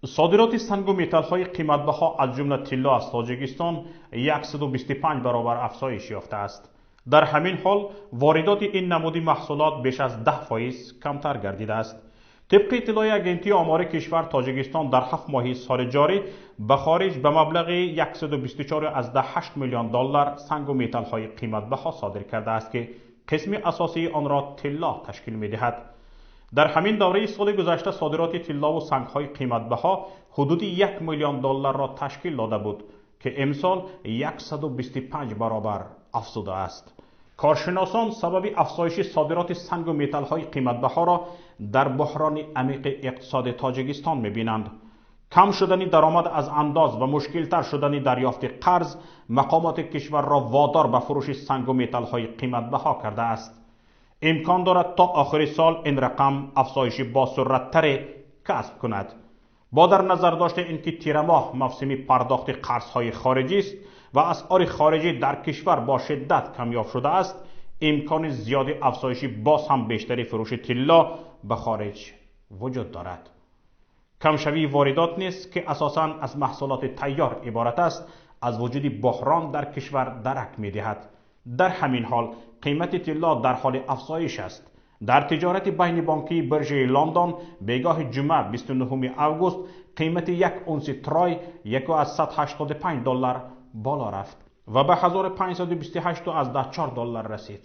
Содироти сангу металлҳои қиматбаҳо, аз ҷумла тилло, аз Тоҷикистон 125 баробар афзоиш ёфтааст. Дар ҳамин ҳол воридоти ин намуди маҳсулот беш аз 10% камтар гардидааст. Тибқи иттилои Агентии омори кишвар, Тоҷикистон дар 7 моҳи соли ҷорӣ ба хориҷ ба маблағи 124,8 миллион доллар сангу металлҳои қиматбаҳо содир кардааст, ки қисми асосии онро тилло ташкил медиҳад. Дар ҳамин давраи соли гузашта содироти тиллову сангҳои қиматбаҳо ҳудуди 1 миллион долларро ташкил дода буд, ки имсол 125 баробар афзудааст. Коршиносон сабаби афзоиши содироти сангу металлҳои қиматбаҳоро дар буҳрони амиқи иқтисоди Тоҷикистон мебинанд. Кам шудани даромад аз андоз ва мушкилтар шудани дарёфти қарз мақомоти кишварро водор ба фурӯши сангу металлҳои қиматбаҳо кардааст. Имкон дорад, то охири сол ин рақам афзоиши босуръаттаре касб кунад. Бо дар назар дошти ин ки тирамоҳ мавсими пардохти қарзҳои хориҷист ва асъори хориҷӣ дар кишвар бо шиддат камёб шудааст, имкони зиёди афзоиши боз ҳам бештари фурӯши тилло ба хориҷ вуҷуд дорад. Камшавии воридот низ, ки асосан аз маҳсулоти тайёр иборат аст, аз вуҷуди буҳрон дар кишвар дарак медиҳад. Дар ҳамин ҳол қимати тилло дар ҳоли афзоиш аст. Дар тиҷорати байнибонкии биржаи Лондон бегоҳи ҷумъа, 29 август, қимати як унси трой 1,85 доллар боло рафт ва ба 1528,4 доллар расид.